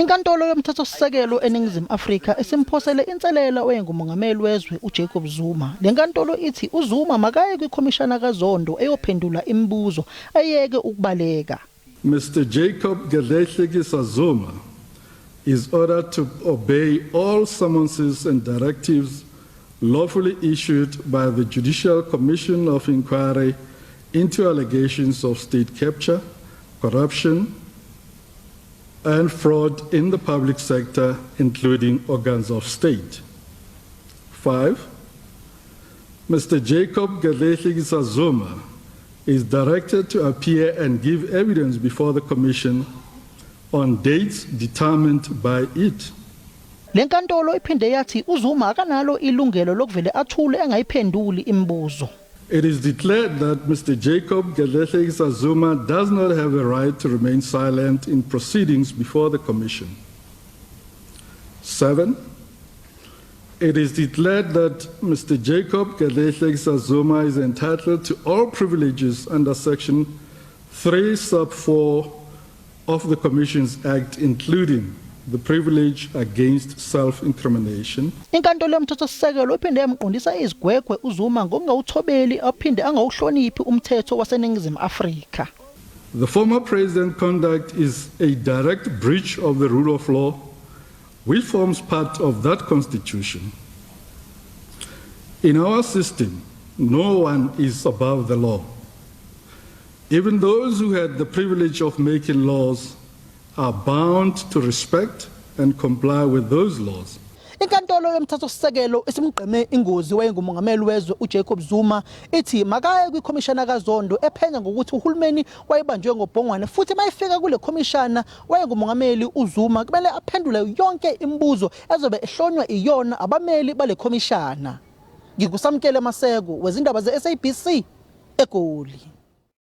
Inkantolo yoMthethosisekelo eNingizimu Afrika isimphosele inselela owayengumongameli wezwe uJacob Zuma. Le nkantolo ithi uZuma makaye kwikhomishana kaZondo eyophendula imibuzo, ayeke ukubaleka. Mr Jacob Gedleyihlekisa Zuma is ordered to obey all summonses and directives lawfully issued by the Judicial Commission of Inquiry into allegations of state capture, corruption, and fraud in the public sector, including organs of state. 5. Mr. Jacob Gedleyihlekisa Zuma is directed to appear and give evidence before the Commission on dates determined by it. Le nkantolo iphinde yathi uZuma akanalo ilungelo lokuvele athule engayiphenduli imibuzo. It is declared that Mr. Jacob Gedleyihlekisa Zuma does not have a right to remain silent in proceedings before the Commission. 7. It is declared that Mr. Jacob Gedleyihlekisa Zuma is entitled to all privileges under Section 3, Sub 4 of the Commissions Act, including the privilege against self-incrimination. Inkantolo yoMthethosisekelo iphinde yamqondisa izigwegwe uZuma ngokungawuthobeli aphinde angawuhloniphi umthetho waseNingizimu Afrika. The former president's conduct is a direct breach of the rule of law, which forms part of that constitution. In our system, no one is above the law. Even those who had the privilege of making laws are bound to respect and comply with those laws. Inkantolo yoMthethosisekelo isimgqeme ingozi wayengumongameli wezwe uJacob Zuma ithi makaye kwikhomishana kaZondo ephenya ngokuthi uhulumeni wayebanjwe ngobhongwane futhi mayifika kule khomishana wayengumongameli uZuma kumele aphendule yonke imibuzo ezobe ehlonywa iyona abameli bale khomishana. NginguSamkele Maseko wezindaba ze-SABC eGoli.